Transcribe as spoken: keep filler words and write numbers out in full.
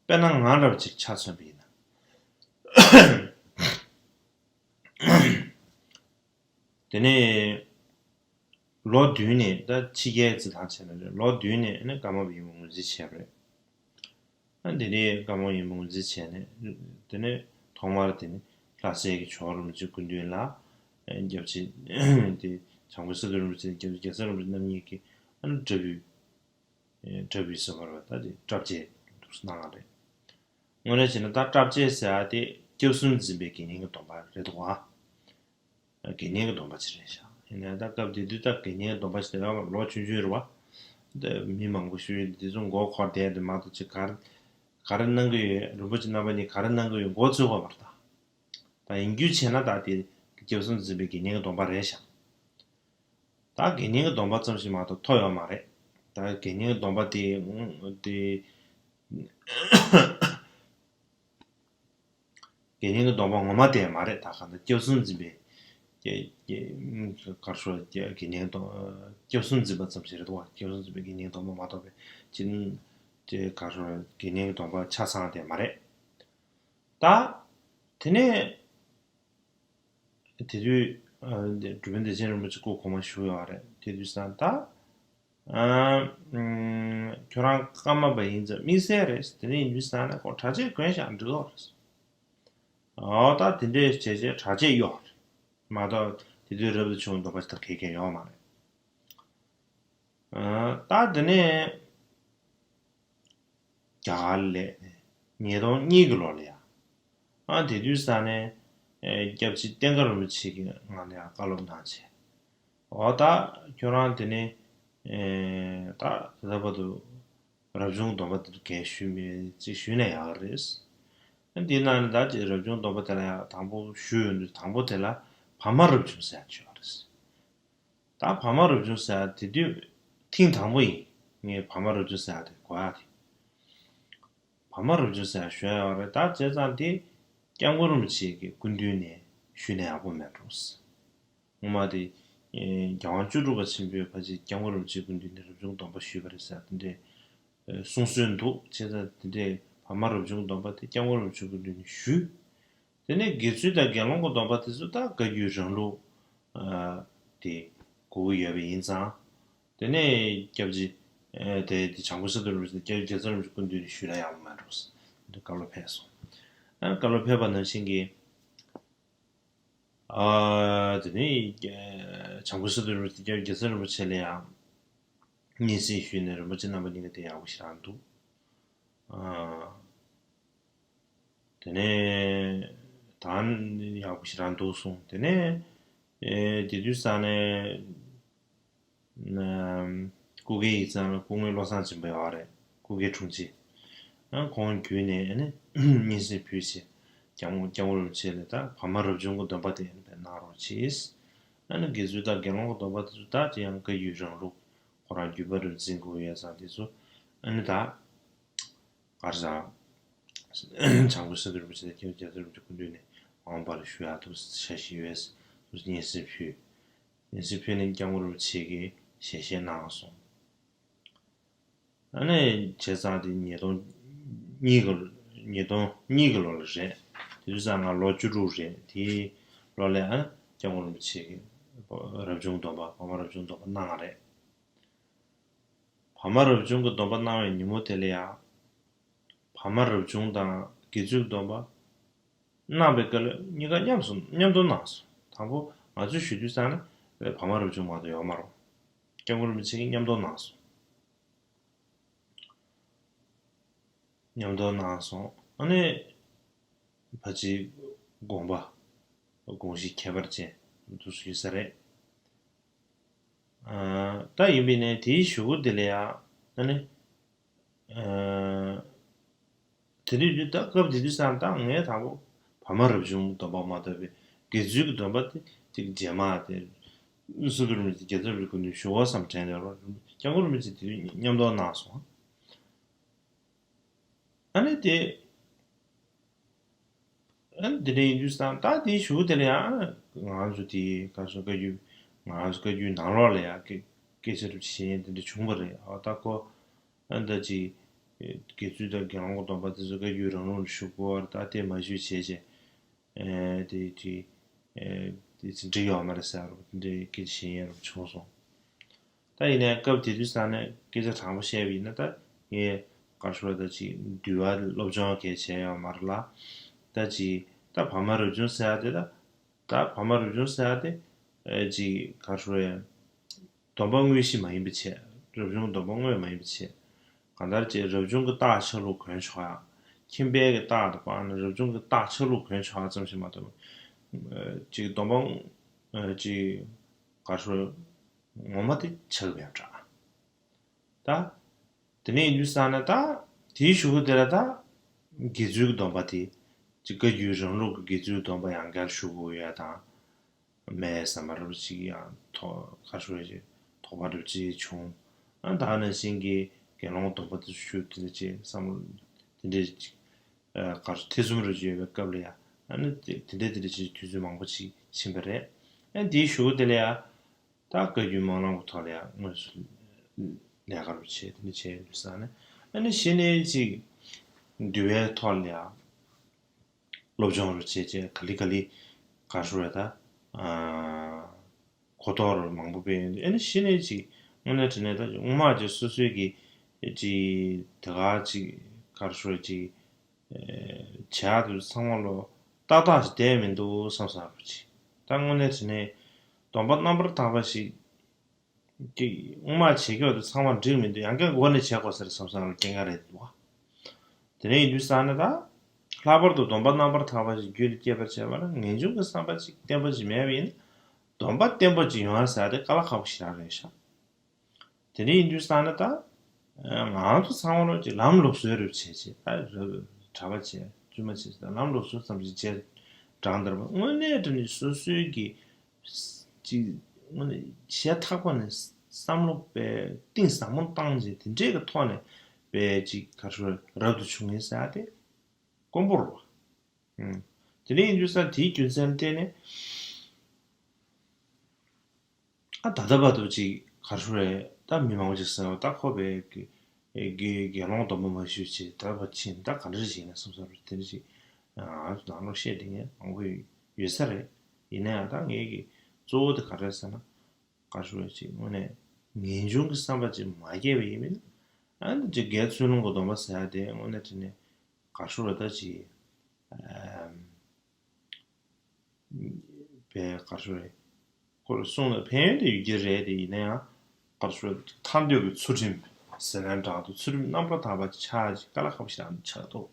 དཔེར་ན་ང་འདྲ་བ་ཅིག་ཆ་མཚོན་པ་ཡིན་ན། དེ་ནས་ལོ་བདུན་ནས་ད་ཕྱི་རྒྱལ་རྩིས་ཐང་བྱས་ན་རེད། ལོ་བདུན་ནས་ཨ་ནི་ཀརྨ་པའི་ཡོན་མོ་ངོས་འཛིན་བྱས་པ་རེད། ཨ་འདི་ནས་ཀརྨ་པའི་ཡོན་མོ་ངོས་འཛིན་བྱས་ནས། དེ་ནས་ཐོག་མར་དེ་ནས་ལྷ་སའི་གི་ཇོ་བོ་རིན་པོ་ཆེའི་སྐུ་མདུན་ལ་སྐྱབས་རྗེ་དེ་བྱང་ཆུབ་སེམས་དཔའ་རིན་པོ་ཆེ་དང་སྐྱབས་རྗེ་རྒྱལ་ཚབ་རིན་པོ་ཆེ་རྣམ་གཉིས་ཀྱིས་ཨ་ནི་འདྲ་འབུལ། ཨེ་འདྲ་འབུལ་ཟེར་བ་རེད་པ། ད་དེ་སྐྲ་བཅད་འདུག་གནང་བ་རེད། དངོས་གནས་བྱས་ན་ད་སྐྲ་བཅད་ཟེར་ཡ་དེ་སྐྱབས་གསུམ་འཛིན་པའི་དགེ་བསྙེན་གྱི་སྡོམ་པ་རེད་འདུག་ག་དགེ་བསྙེན་གྱི་སྡོམ་པ་ཅིག་རེད་ཤག་ཡིན་ནའི་ད་སྐབས་དེ་དུས་ད་དགེ་བསྙེན་གྱི་སྡོམ་པ་ཞིག་དེ་ཡོད་མ་རེད། ལོ་ཆུང་ཆུང་རེད་པ། ད་མི་མང་པོ་ཞིག་དེ་ཚོ་མགོ་འཁོར་བསྡད་དེ་མ་གཏོགས་ཅིག་ག་རེ་ག་རེ་གནང་གི་ཡོད། རིན་པོ་ཆེ་རྣམ་པ་གཉིས་ག་རེ་གནང་གི་ཡོད་མགོ་ཚོད་ཀྱི་ཡོད་མ་རེད་ད། ད་ཡིན་རྒྱུ་བྱས་ན་ད་དེ་སྐྱབས་གསུམ་འཛིན་པའི་དགེ་བསྙེན་གྱི་སྡོམ་པ་རེད་ཤག་ད་དགེ་བསྙེན་གྱི་སྡོམ་པ་ཙམ་ཞིག་མ་གཏོགས་ཐོབ་ཡོད་མ་རེད། ད་དགེ་བསྙེན་གྱི་སྡོམ་པ་དེ་དེ་དགེ་བསྙེན་གྱི་སྡོམ་པ་ངོ་མ་དེ་མ་རེད། ད་གང་ལྟར་སྐྱབས་གསུམ་འཛིན་པའི་སྐྱ- སྐྱ- ག་རེ་ཞུ། དགེ་བསྙེན་གྱི་སྡོམ- སྐྱབས་གསུམ་འཛིན་པ་ཙམ་ཞིག་རེད་འདུག་ག་སྐྱབས་གསུམ་འཛིན་པའི་དགེ་བསྙེན་གྱི་སྡོམ་པ་མ་གཏོགས་པའི་ཅི་ཅི་ག་རེ་ཞུ། དགེ་བསྙེན་གྱི་སྡོམ་པ་ཆ་ཚང་དེ་མ་རེད། ད་དེ་ནས་དེ་དུས་ཨ་འདི་འགྲུབ་པའི་བདེ་ཆེན་རིན་པོ་ཆེ་སྐུ་གོང་མ་བཞུགས་ཡོད་རེད། དེ་དུས་ཙང་ད་ཨ་ཨམ་ཁྱོད་རང་ཀརྨ་པ་ཡིན་ཙང་དམིགས་བསལ་རེད། དེ་ནས་ཡིན་དུས་ཙང་ནས་ཁོ་གྲྭ་ཆས་གོན་བཞག་འགྲིག་གི་རེད། འོ་ད་དེ་འདྲས་བྱས་བྱས་གྲྭ་ཆས་གཡོག་རེད་མ་གཏོགས་དེ་དུས་རབ་ཏུ་བྱུང་བའི་སྡོམ་པ་ཞིག་ད་གས་གས་ཡོད་མ་རེད། ཨ་ད་དེ་ནས་རྒྱ་གར་ལ་སླེབས་ནས་ཉིས་སྟོང་གཉིས་ཀྱི་ལོ་ལ་ཡ། ཨ་དེ་དུས་ཙང་ནས་ཨེ་སྐྱབས་རྗེ་བསྟན་དགའ་རིན་པོ་ཆེ་གིས་ང་ལ་ཡང་བཀའ་སློབ་གནང་བྱས། འོ་ད་ཁྱོད་རང་དེ་ནས་ཨེ་ད་ད་ལྟ་བར་དུ་རབ་བྱུང་སྡོམ་པ་དེ་ཚོ་གས་ཞུས་མེད། ཅིག་ཞུས་ན་ཡག་གི་རེད། ཨ་དེའི་ནང་ནས་ད་ཅིག་རབ་བྱུང་སྡོམ་པ་དེ་ལ་ཡང་དང་པོ་ཞུས་ཡོང་དུས་དང་པོ་དེ་ལ་བར་མ་རབ་བྱུང་ཟེར་ཡག་ཅིག་ཡོད་རེད། ད་བར་མ་རབ་བྱུང་ཟེར་ཡག་དེ་དུས་ཐེངས་དང་པོ་ཡིན། ངས་བར་མ་རབ་བྱུང་ཟེར་ཡག་དེ་གོ་ཡག་དེ། བར་མ་རབ་བྱུང་ཟེར་ཡག་ཞུ་ཡག་ཡོད་རེད། ད་བྱས་ཙང་དེ་སྐྱབས་མགོན་རིན་པོ་ཆེ་གི་སྐུ་མདུན་ནས་ཞུས་ན་ཡག་པོ་མེད་འགྲོ། སྔོན་མ་དེ་ཨེ་རྒྱལ་དབང་བཅུ་དྲུག་པ་ཆེན་པོས་ཕལ་ཆེར་སྐྱབས་མགོན་རིན་པོ་ཆེའི་སྐུ་མདུན་ནས་རབ་བྱུང་སྡོམ་པ་ཞུས་པ་རེད་ཟེར་དེ་འདྲའི་ཨེ་གསུང་སྲོལ་འདུག་བྱས་ཙང་དེ་འདྲའི་བར་མ་རབ་བྱུང་སྡོམ་པ་དེ་སྐྱབས་མགོན་རིན་པོ་ཆེའི་སྐུ་མདུན་ནས་ཞུས། དེ་ནས་དགེ་ཚུལ་དང་དགེ་སློང་གི་སྡོམ་པ་དེ་ཚོ་ད་བཀའ་བརྒྱུད་རང་ལུགས་ཨ་དེ་དགོས་ཀྱི་ཡོད་པ་ཡིན་ཙང་། དེ་ནས་སྐྱབས་རྗེ་ཨ་དེ་དེ་བྱང་ཆུབ་སེམས་དཔའ་རིན་པོ་ཆེ་དང་སྐྱབས་རྗེ་རྒྱལ་ཚབ་རིན་པོ་ཆེའི་སྐུ་མདུན་ནས་ཞུས་ན་ཡག་པོ་མེད་འགྲོ་ཟེར་དེ་བཀའ་སློབ་ཕེབས་སོང་། ཨ་བཀའ་སློབ་ཕེབས་པ་ནང་བཞིན་གྱི། ཨ་དེ་ནས་བྱང་ཆུབ་སེམས་དཔའ་རིན་པོ་ཆེ་སྐྱབས་རྗེ་རྒྱལ་ཚབ་རིན་པོ་ཆེ་ལ་ཡང་སྙན་སེང་ཞུས་ནས་རིན་པོ་ཆེ་རྣམ་པ་གཉིས་ཀ་དེ་ཡག་པོ་ཞེ་དྲག་འདུག་ཨ་དེ་ནས་ད་ཡག་པོ་ཞེ་དྲག་འདུག་གསུངས། དེ་ནས་ཨེ་དེ་དུས་ཙང་ནས། ཨམ། སྐུ་སྒེར་ཡིག་ཚང་ལ་སྐུ་ངོ་བློ་བཟང་སྦྱིན་པ་ཡོད་རེད། སྐུ་སྒེར་དྲུང་ཆེ། ཨ་ཁོང་བརྒྱུད་ནས་ཨ་ནི་སྙན་སེང་ཕུལ་བྱས། སྐྱབས་སྐྱབས་མགོན་རིན་པོ་ཆེ་ལ་ད་བར་མ་རབ་བྱུང་གི་སྡོམ་པ་དེ་ཨ་ནི་དཔེ་གནང་རོགས་གྱིས། ཨ་ནི་དགེ་ཚུལ་དང་དགེ་སློང་གི་སྡོམ་པ་དེ་ཚོ་ད་དེ་ཡང་བཀའ་བརྒྱུད་རང་ལུགས་ཁོ་རང་བརྒྱུད་པ་རུ་འཛིན་དགོས་ཡོད་ཙང་དེ་ཚོ་ཨ་ནི་ད། གར་སང་། བྱང་ཆུབ་སེམས་དཔའ་རིན་པོ་ཆེ་དང་སྐྱབས་རྗེ་རྒྱལ་ཚབ་རིན་པོ་ཆེ་སྐུ་མདུན་ནས་མ་འོངས་པ་ལ་ཞུ་ཡག་ཐུགས་འཆར་གཞི་ཡོད་ཟེར་སྙན་སེང་ཕུལ། སྙན་སེང་ཕུལ་ནས་སྐྱབས་མགོན་རིན་པོ་ཆེ་གིས་ཞལ་བཞེས་གནང་སོང་། ཨ་ནི་བྱས་ཙང་དེ་ཉིས་སྟོང་གཉིས་ཀྱི་ཉིས་སྟོང་གཉིས་ཀྱི་ལོ་ལ་རེད། དེ་དུས་ཙང་ང་ལོ་བཅུ་དྲུག་རེད། དེའི་ལོ་ལ་ཨ་ནི་སྐྱབས་མགོན་རིན་པོ་ཆེ་གིས་རབ་བྱུང་སྡོམ་པ་བར་མ་རབ་བྱུང་སྡོམ་པ་གནང་བ་རེད། བར་མ་རབ་བྱུང་གི་སྡོམ་པ་གནང་བའི་ཉིན་མོ་དེ་ལ་ཡང་། བར་མ་རབ་བྱུང་དང་དགེ་ཚུལ་གྱི་སྡོམ་པ་གནང་བའི་སྐབས་ལ་གཉིས་ཀ་མཉམ་སུ་མཉམ་དུ་གནང་སོང་། དང་པོ་ང་ཚོས་ཞུ་དུས་ཙང་ནས་བར་མ་རབ་བྱུང་མ་གཏོགས་ཡོད་མ་རེད། སྐྱབས་མགོན་རིན་པོ་ཆེ་གིས་མཉམ་དུ་གནང་སོང་། མཉམ་དུ་གནང་སོང་། ཨ་ནི་ཕལ་ཆེར་དགོངས་པ་དགོངས་གཞི་ཁྱད་པར་ཅན་འདུག་སེ་ཡོད་ས་རེད། ཨ་ད་ཡིན་པས་ན་དེའི་གཞུག་གུ་དེ་ལ་ཡང་ཨ་ནི་ཨ་དེ་དུས་དུས་ད་སྐབས་དེ་དུས་ཙང་ད་ངས་དང་པོ་བར་མ་རབ་བྱུང་སྡོམ་པ་མ་གཏོགས་པའི་དགེ་ཚུལ་གྱི་སྡོམ་པ་དེ་ཅིག་རྗེས་མ་དེ་སུ་དུར་མི་དེ་རྒྱལ་ཚབ་རི་ཀུན་ཏུ་ཞུ་བ་བསམ་དྲན་ནས་རོ་སྐྱབས་མགོན་རིན་པོ་ཆེ་དེ་དུས་མཉམ་དུ་གནང་སོང་། ཨ་ནི་དེ། ཨ་ནི་དེ་འདྲ་ཡིན་དུས་སང་ད་དེའི་གཞུག་དེ་ལ་ཡང་ང་ཚོ་དེའི་ག་སོ་བཀའ་བརྒྱུད་ང་ཚོ་བཀའ་བརྒྱུད་ནང་ལོགས་ལ་ཡང་སྐད་སྐད་ཆ་རུ་བྱེད་ཡས་དེ་འདྲ་བྱུང་བ་རེད། ཨ་ད་ཁོ་ཨ་ད་ཅིག་ དགེ་ཚུལ་དང་དགེ་སློང་གི་སྡོམ་པ་དེ་ཚོ་བཀའ་བརྒྱུད་རང་ལུགས་ལ་ཞུགས་དགོས་པ་རེད། ད་དེ་མ་ཞུས་བྱས་བྱས་ཨེ་དེ་དེ་ཨེ་དེ་ཚོ་འགྲིག་ཡོད་མ་རེད་ཟེར་བ་དེ་འདྲའི་སྐད་ཆ་བཤད་མཁན་རབ་བྱུང་སོང་། ད་ཡིན་ནའི་སྐབས་དེ་དུས་ཙང་ནས་སྐད་ཆ་དྲང་པོ་བཤད་པ་ཡིན་ན། ད་ངས་ག་རེ་ཞུ་དགོས་རེད། ད་ཅིག་འདུལ་བ་སློབ་སྦྱོང་གང་བྱས་ཡོད་མ་རེད་ལ། ད་ཅིག་ད་བར་མ་རབ་བྱུང་ཟེར་ཡ་དེ། ད་ད་བར་མ་རབ་བྱུང་ཟེར་ཡ་དེ་ཨེ་ཅིག་ག་རེ་ཞུ་དགོས་རེད། སྡོམ་པ་དངོས་གཞི་མ་ཡིན་པའི་ཕྱིར། རབ་བྱུང་གི་སྡོམ་པ་དངོས་མ་ཡིན་པའི་ཕྱིར། གང་ལྟར་ཅིག་རབ་བྱུང་གི་རྟགས་ཆ་ལུགས་གོན་ཆོག་ཡ། ཁྱིམ་པའི་གི་རྟགས་དང་སྤངས་ནས་རབ་བྱུང་གི་རྟགས་ཆ་ལུགས་གོན་ཆོག་ཡ་ཙམ་ཞིག་མ་གཏོགས། ཨེ་ཅིག་སྡོམ་པ་ཨེ་ཅིག་ག་རེ་ཞུ་དགོས་རེད། ངོ་མ་དེ་ཆགས་པའི་འདྲ། ད། དེ་ནས་ཡིན་དུས་ཙང་ནས་ད། དེའི་གཞུག་གུ་དེ་ལ་ད། དགེ་ཚུལ་གྱི་སྡོམ་པ་དེ། ཅིག་བཀའ་བརྒྱུད་རང་ལུགས་ཀྱི་དགེ་ཚུལ་སྡོམ་པ་ཡང་བསྐྱར་ཞུ་དགོས་ཡ་དང་། མེད་བསམ་པ་རབ་ཅིག་ཡང་ཐོག་ཁ་ཤོར་ཅིག་དོགས་པ་རབ་ཅིག་བྱུང་། ཨ་ད་ནང་བཞིན་གྱི་དགེ་སློང་སྡོམ་པ་དེ་ཞུ་དེ་འདྲ་ཅིག་བསམ་བློ་དེ་འདྲ་ཅིག་ཨ་གར་ཐེ་ཚོམ་རབ་ཅིག་ཡོད་པའི་སྐབས་ལ་ཡ། ཨ་ནི་དེ་དེ་འདྲ་དེ་འདྲ་ཅིག་དུས་ཚོད་མང་པོ་ཅིག་ཕྱིན་པ་རེད། ཨ་དེའི་གཞུག་གུ་དེ་ལ་ཡ། ད་བཀའ་བརྒྱུད་སྨོན་ལམ་གྱི་ཐོག་ལ་ཡང་དངོས་སུ་ལས་ཀ་རུ་བྱས་དེ་འདྲ་བྱས་ཡོད་ས་ནས། ཨ་ནི་གཞི་ནས་ཅིག་འདུལ་བའི་ཐོག་ལ་ཡང་སློབ་སྦྱོང་རུ་བྱས་བྱས་ག་ལེ་ག་ལེ་ག་རེ་ཞུ་དགོས་རེད། ད་ཨ་གོ་རྟོགས་རུ་མང་པོ་སྤེལ་ཡོང་དུས། ཨ་ནི་གཞི་ནས་ཅིག་དངོས་གནས་དྲང་གནས་ད་སྔོན་མ་ཅིག་སོ་སོའི་གི་ཅིག་དེ་ག་ཅིག་ག་རེ་ཞུ་དགོས་རེད། ཅིག་བྱ་དེ་ཚང་མ་ལོ་ཏག་ཏག་ཞིག་བསྡད་མི་འདུག་བསམ་བསམ་རུ་ཅིག་ད་དངོས་གནས་དྲང་གནས་སྡོམ་པ་རྣམ་པར་དག་པ་ཞིག་གིས་སྔོན་མ་བྱེད་ཀྱི་ཡོད་དེ་ཚང་མ་འགྲིག་མི་འདུག་ཡང་བསྐྱར་འགོ་ནས་བྱེད་དགོས་ཟེར་བསམ་བསམ་རུ་སྐྱེ་འགའ་རེད་འདུག་བ། དེ་ནས་ཡིན་དུས་ཙང་ནས་ད། ལྷག་པར་དུ་སྡོམ་པ་རྣམ་པར་དག་པ་ཞིག་རྒྱུད་ལ་སྐྱེས་པར་བྱས་པ་ན། ངེས་འབྱུང་གི་བསམ་པ་ཅིག་བརྟན་པོ་ཅིག་མེད་པ་ཡིན་ན། སྡོམ་པ་བརྟན་པོ་ཅིག་ཡོང་ཡ་ཟེར་ཡ་དེ་དཀའ་ལས་ཁག་པོ་ཞེ་དྲག་རེད་ཤག་དེ་འདྲ་ཡིན་དུས་ཙང་ནས་ད། ང་ཚོ་ཚང་མ་ལོ་ཅིག་ལམ་ལུགས་སྲོལ་རུ་བྱས་བྱས། ད་ར་གྲྭ་པ་བྱས་བཙུན་མ་བྱས་ད་ལམ་ལུགས་སྲོལ་ཙམ་ཞིག་བྱས། དྲང་བདེན་པ་དངོས་གནས་དྲང་གནས་སོ་སོའི་གི་ཅིག་དངོས་གནས་ཞེ་ཐག་པ་ནས་བསམ་བློ་དཔེ་གཏིང་ཟབ་མོ་བཏང་བྱས་དེ་འདྲའི་གི་ཐོག་ནས་དཔེ་ཅིག་ག་རེ་ཞུ་རབ་ཏུ་བྱུང་ངེས་ཟེར་ཡ་དེ་དཀོན་པོ་རེད་བ། ཨུམ། དེ་འདྲ་ཡིན་དུས་ཙང་དེའི་རྒྱུ་མཚན་ལ་བརྟེན་ནས། ཨ་ད་ལྟ་བར་དུ་ཅིག་ག་རེ་ཞུ་རེད། ད་མི་མང་པོ་ཅིག་ཟེར་བ་ད་ཁོ་པའི་དགེ་དགེ་དགེ་སློང་སྡོམ་པ་མ་ཞུས་བྱས་ད་བར་ཕྱིན། ད་ག་འདྲ་ཞིག་ཡིན་ན་བསམ་བསམ་རེད། དེ་འདྲ་ཞིག་ང་ཚོ་ནང་ལོགས་བཤད་དེ་ངས་མང་པོ་ཡོད་ས་རེད། ཡིན་ན་ཡང་ད་ངས་ཀྱི་གཙོ་བོ་དེ་ག་རེ་ཟེར་ན། ག་རེ་ཞུ་རེད། ཅིག་དངོས་གནས་ངེས་འབྱུང་གི་བསམ་པ་ཅིག་མ་སྐྱེས་པ་ཡིན་མིན། ཨ་ནི་ཅིག་དགེ་ཚུལ་སློང་གི་སྡོམ་པ་ཟེར་ཡ་དེ་དངོས་གནས་དྲང་གནས་ག་རེ་ཞུ་རེད། ད་ཅིག་ཨམ། པའི་ག་རེ་ཞུ་རེད། ཁོ་རང་གསུངས་ན་ཕན་ཡོན་དེ་ཡོད་ཀྱི་རེད་དེ། ཡིན་ན་ཡང་ག་རེ་ཞུ་རེད། ཐར་འདོད་ཀྱི་ཚུལ་ཁྲིམས་ཟེར་ན་འདྲ་འདུག་ཚུལ་ཁྲིམས་རྣམ་པར་དག་པ་ཆགས་ཅིག་དཀའ་ལས་ཁག་པོ་ཞིག་ཆགས་འདུག